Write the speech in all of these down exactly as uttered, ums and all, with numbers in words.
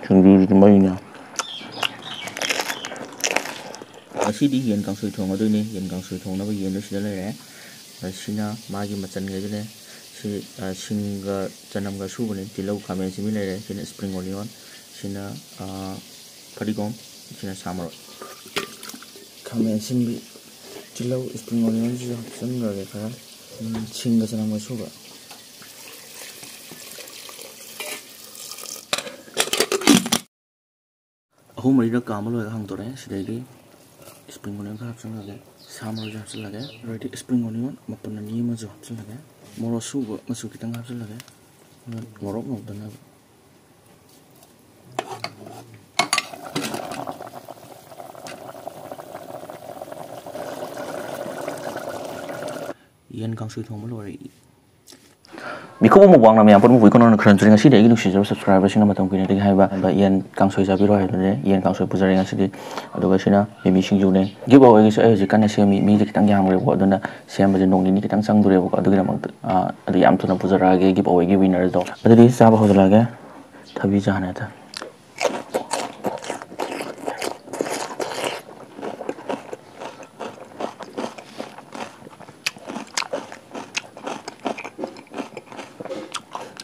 ꯁꯤꯡꯖꯨꯁꯤꯗꯤ ꯃꯩꯅꯦ꯫ ꯉꯁꯤꯗꯤ ꯌꯦꯟ ꯀꯥꯡꯁꯣꯏ ꯊꯣꯡꯉꯗꯣꯏꯅꯦ꯫ ꯌꯦꯟ ꯀꯥꯡꯁꯣꯏ ꯊꯣꯡꯅꯕ ꯌꯦꯟꯗꯣ ꯁꯤꯗ ꯂꯩꯔꯦ꯫ ꯑꯁꯤꯅ ꯃꯥꯒꯤ ꯃꯆꯜꯈꯩꯗꯨꯅꯦ꯫ ꯁꯤ, ꯑ, ꯁꯤꯡꯒ ꯆꯅꯝꯒ ꯁꯨꯕꯅꯦ꯫ ꯇꯤꯜꯍꯧ, ꯈꯥꯃꯦꯟ ꯑꯁꯤꯟꯕꯤ ꯂꯩꯔꯦ꯫ ꯁꯤꯅ spring onion, ꯁꯤꯅ, ꯑ, ꯐꯗꯤꯒꯣꯝ, ꯁꯤꯅ ꯁꯥ ꯃꯔꯣꯏ꯫ ꯈꯥꯃꯦꯟ ꯑꯁꯤꯟꯕꯤ, ꯇꯤꯜꯍꯧ, spring onionꯁꯤꯁꯨ ꯍꯥꯞꯆꯤꯟꯈ꯭ꯔꯒꯦ ꯈꯔ꯫ ꯎꯝ, ꯁꯤꯡꯒ ꯆꯅꯝꯒ ꯁꯨꯕ꯫ ꯑꯍꯨꯝ ꯃꯔꯤꯔꯛ ꯀꯥꯝꯕ ꯂꯣꯏꯔꯒ ꯍꯥꯡꯗꯣꯔꯛꯑꯦ꯫ ꯁꯤꯗꯩꯗꯤ spring onion ꯈꯔ ꯍꯥꯞꯆꯤꯜꯂꯒꯦ, ꯁꯥ ꯃꯔꯣꯏꯁꯨ ꯍꯥꯞꯆꯤꯜꯂꯒꯦ, ꯑꯗꯩꯗꯤ spring onion ꯃꯄꯨꯟ ꯑꯅꯤ ꯑꯃꯁꯨ ꯍꯥꯞꯆꯤꯜꯂꯒꯦ, ꯃꯣꯔꯣꯛ ꯑꯁꯨꯕ ꯃꯆꯨ ꯈꯤꯇꯪ ꯍꯥꯞꯆꯤꯜꯂꯒꯦ, ꯃꯣꯔꯣꯛ ꯉꯧꯗꯅꯕ꯫ ꯌꯦꯟ ꯀꯥꯡꯁꯣꯏ ꯊꯣꯡꯕ ꯂꯣꯏꯔꯦ꯫ ꯃꯤꯀꯨꯞ ꯑꯃ ꯋꯥꯡꯅ ꯃꯌꯥꯝ ꯄꯨꯝꯅꯃꯛꯄꯨ ꯏꯀꯣꯟ ꯀꯣꯟꯅ ꯈꯨꯔꯨꯝꯖꯔꯤ꯫ ꯉꯁꯤꯗꯤ ꯑꯩꯒꯤ ꯅꯨꯡꯁꯤꯖꯔꯕ subscriberꯁꯤꯡꯅ ꯃꯇꯝ ꯀꯨꯏꯅꯗꯒꯤ ꯍꯥꯏꯕ ꯌꯦꯟ ꯀꯥꯡꯁꯣꯏ ꯆꯥꯕꯤꯔꯣ ꯍꯥꯏꯕꯅꯦ꯫ ꯌꯦꯟ ꯀꯥꯡꯁꯣꯏ ꯄꯨꯖꯔꯦ ꯉꯁꯤꯗꯤ꯫ ꯑꯗꯨꯒ ꯁꯤꯅ ꯃꯤꯃꯤ ꯁꯤꯡꯖꯨꯅꯦ꯫ Give awayꯒꯤꯁꯨ ꯑꯩ ꯍꯧꯖꯤꯛ ꯀꯟꯅ ꯁꯦꯝꯃꯤ꯫ ꯃꯤꯁꯦ ꯈꯤꯇꯪ ꯌꯥꯝꯈ꯭ꯔꯦꯕꯀꯣ, ꯑꯗꯨꯅ ꯁꯦꯝꯕꯁꯦ ꯅꯣꯡ ꯅꯤꯅꯤ ꯈꯤꯇꯪ ꯆꯪꯗꯣꯔꯦꯕꯀꯣ꯫ ꯑꯗꯨꯒꯤꯗꯃꯛꯇ, ꯑ, ꯑꯗꯨ ꯌꯥꯝ ꯊꯨꯅ ꯄꯨꯖꯔꯛꯑꯒꯦ give awayꯒꯤ winnerꯗꯣ꯫ ꯑꯗꯨꯗꯤ ꯆꯥꯕ ꯍꯧꯖꯤꯜꯂꯛꯑꯒꯦ꯫ ꯊꯕꯤ ꯆꯥꯅꯦ ꯑꯗ꯫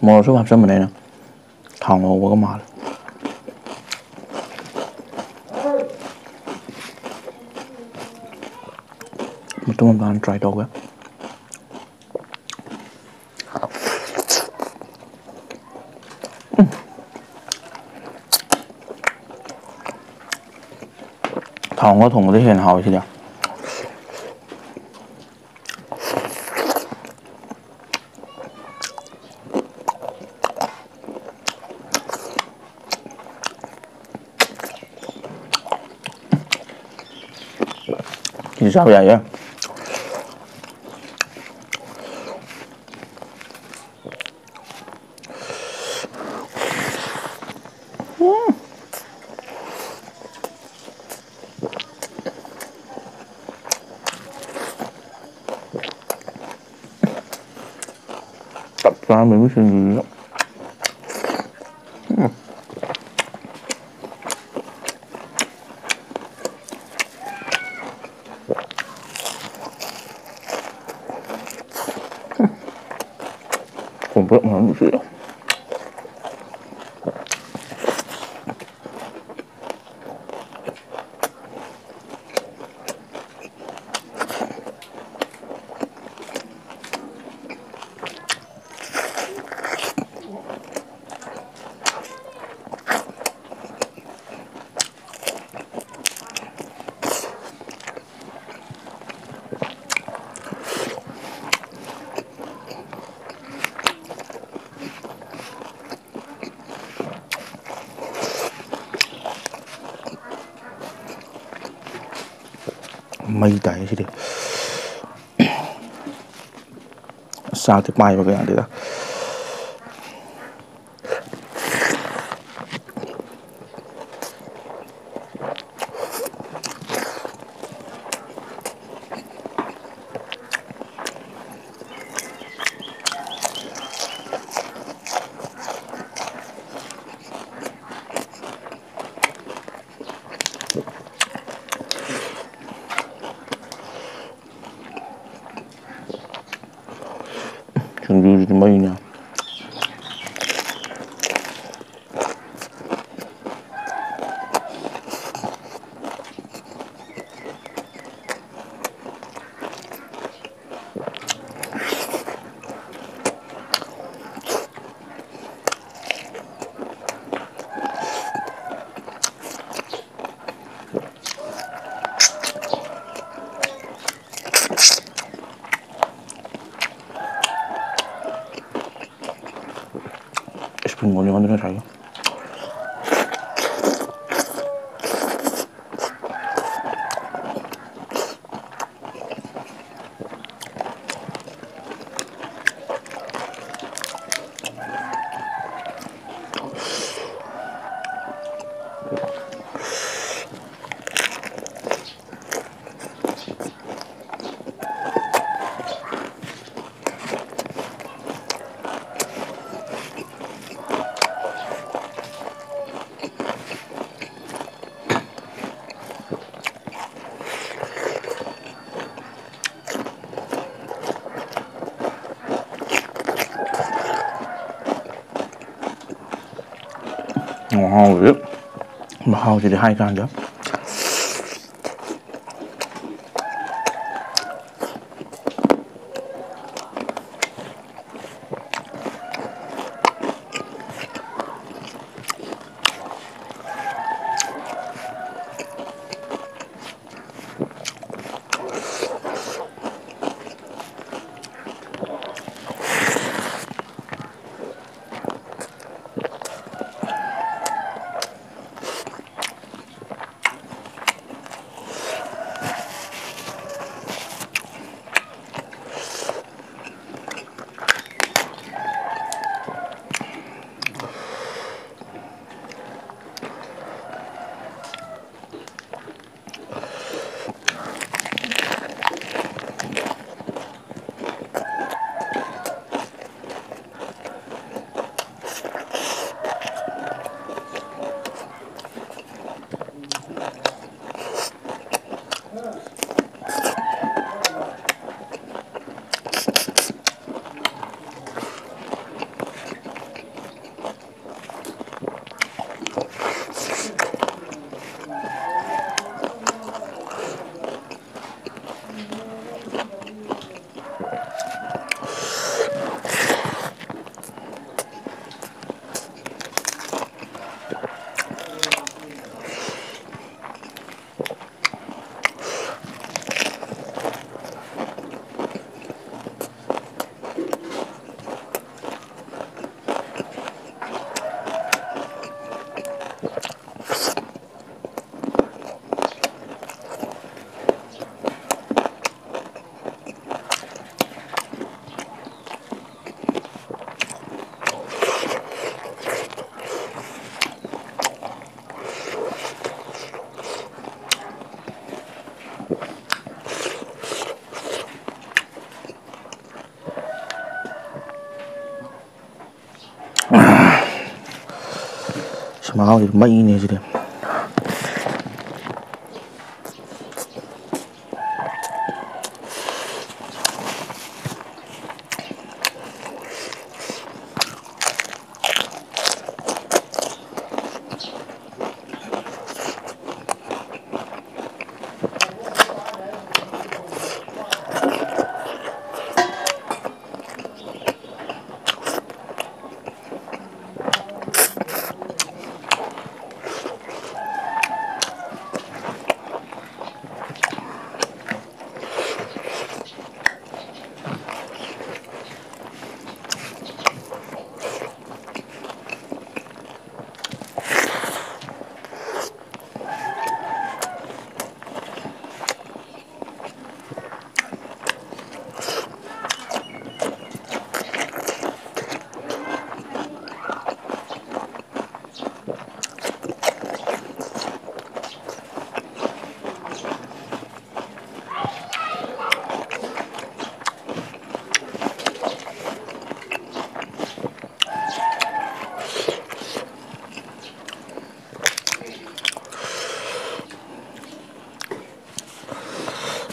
ꯃꯣꯔꯣꯛꯁꯨ ꯍꯥꯞꯆꯟꯕꯅꯦ ꯑꯩꯅ꯫ ꯊꯥꯎ ꯉꯧꯕꯒ ꯃꯥꯜꯂꯦ꯫ ꯃꯇꯨꯝ ꯑꯃ ꯇꯥꯅ try ꯇꯧꯒꯦ꯫ ꯎꯝ꯫ ꯊꯥꯎ ꯉꯧꯔ ꯊꯣꯡꯕꯗ ꯍꯦꯟꯅ ꯍꯥꯎꯋꯤ ꯁꯤꯗꯤ꯫ ꯁꯤꯁꯨ ꯆꯥꯕ ꯌꯥꯏꯌꯦ꯫ ꯎꯝ꯫ ꯆꯞ ꯆꯥꯅ ꯃꯤꯃꯤ ꯁꯤꯡꯖꯨꯁꯤꯒ꯫ ꯎꯝ꯫ ꯄꯨꯝꯄ꯭ꯔꯛ ꯃꯅꯝ ꯅꯨꯡꯁꯤꯔꯦ꯫ ꯃꯩ ꯇꯥꯏ ꯁꯤꯗꯤ꯫ ꯆꯥꯛꯇꯤ ꯄꯥꯏꯕꯒ ꯌꯥꯗꯦꯗ꯫ ꯁꯤꯡꯖꯨꯁꯤꯗꯤ ꯃꯩꯅꯦ꯫ Spring onion ꯗꯨꯅ ꯉꯁꯥꯏꯒꯤ꯫ ꯃꯍꯥꯎꯁꯦ, ꯃꯍꯥꯎꯁꯤꯗꯤ ꯍꯥꯏ ꯀꯥꯟꯗ꯫ ꯃꯍꯥꯎꯁꯤꯗꯤ ꯃꯩꯅꯦ ꯁꯤꯗꯤ꯫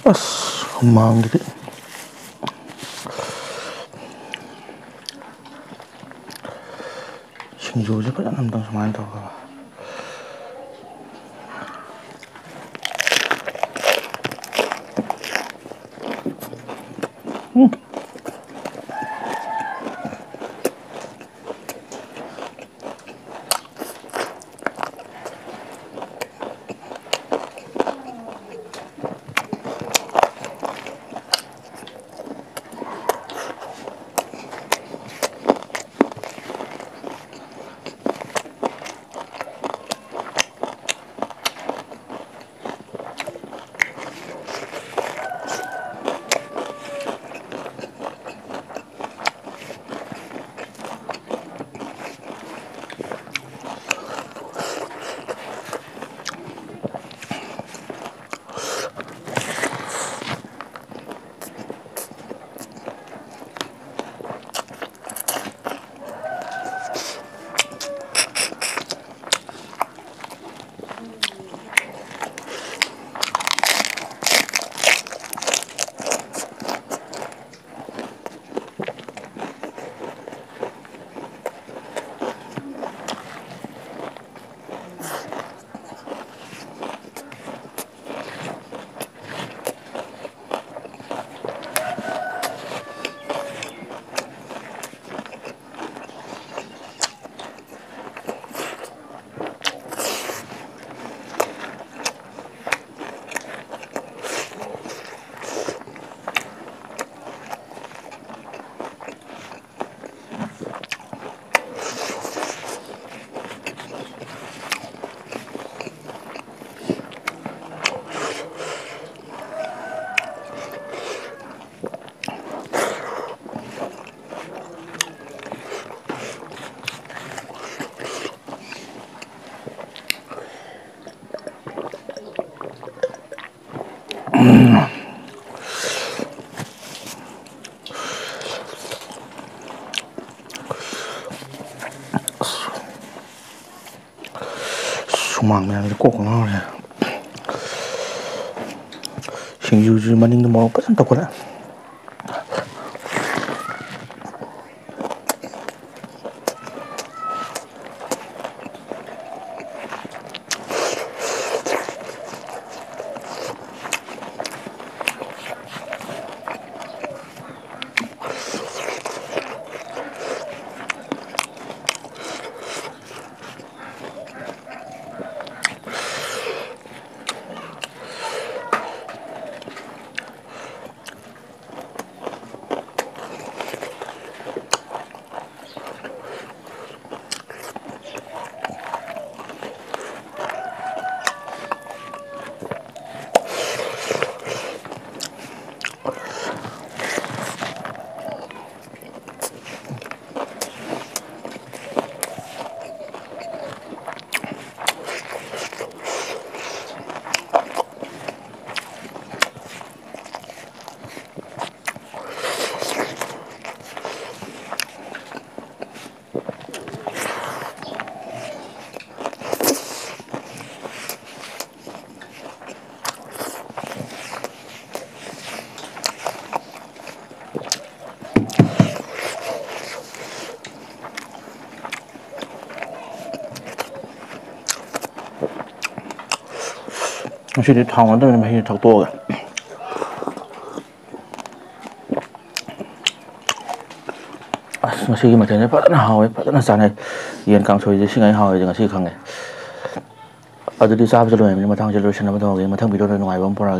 ꯑꯁ, ꯍꯨꯃꯥꯡꯒꯤꯗꯤ꯫ ꯁꯤꯡꯖꯨꯁꯦ ꯐꯖꯅ ꯑꯝꯇꯪ ꯁꯨꯃꯥꯏꯅ ꯇꯧꯔꯒ꯫ ꯎꯝ꯫ ꯁꯨꯃꯥꯡ ꯃꯌꯥꯝꯁꯦ ꯀꯣꯛꯀ ꯉꯥꯎꯔꯦ꯫ ꯌꯨꯁꯤ ꯃꯅꯤꯡꯗ ꯃꯣꯔꯣꯛ ꯐꯖꯅ ꯇꯧꯈꯠꯂꯦ꯫ ꯉꯁꯤꯗꯤ ꯊꯥꯎ ꯅꯠꯇꯕꯅꯤꯅ ꯃꯍꯤꯗꯣ ꯊꯛꯇꯣꯛꯑꯒꯦ꯫ ꯑꯁ, ꯉꯁꯤꯒꯤ ꯃꯊꯦꯜꯁꯦ ꯐꯖꯅ ꯍꯥꯎꯋꯦ, ꯐꯖꯅ ꯆꯥꯅꯩ꯫ ꯌꯦꯟ ꯀꯥꯡꯁꯣꯏꯁꯦ ꯁꯤꯉꯩ ꯍꯥꯎꯋꯦꯁꯦ ꯉꯁꯤ ꯈꯪꯉꯦ꯫ ꯑꯗꯨꯗꯤ ꯆꯥꯕꯁꯨ ꯂꯣꯏꯔꯕꯅꯤꯅ ꯃꯊꯪꯁꯦ ꯂꯣꯏꯁꯤꯟꯅꯕ ꯇꯧꯔꯒꯦ꯫ ꯃꯊꯪ ꯚꯤꯗꯤꯑꯣꯗ ꯅꯨꯡꯉꯥꯏꯕ ꯑꯃ ꯄꯨꯔꯛꯑꯒꯦ꯫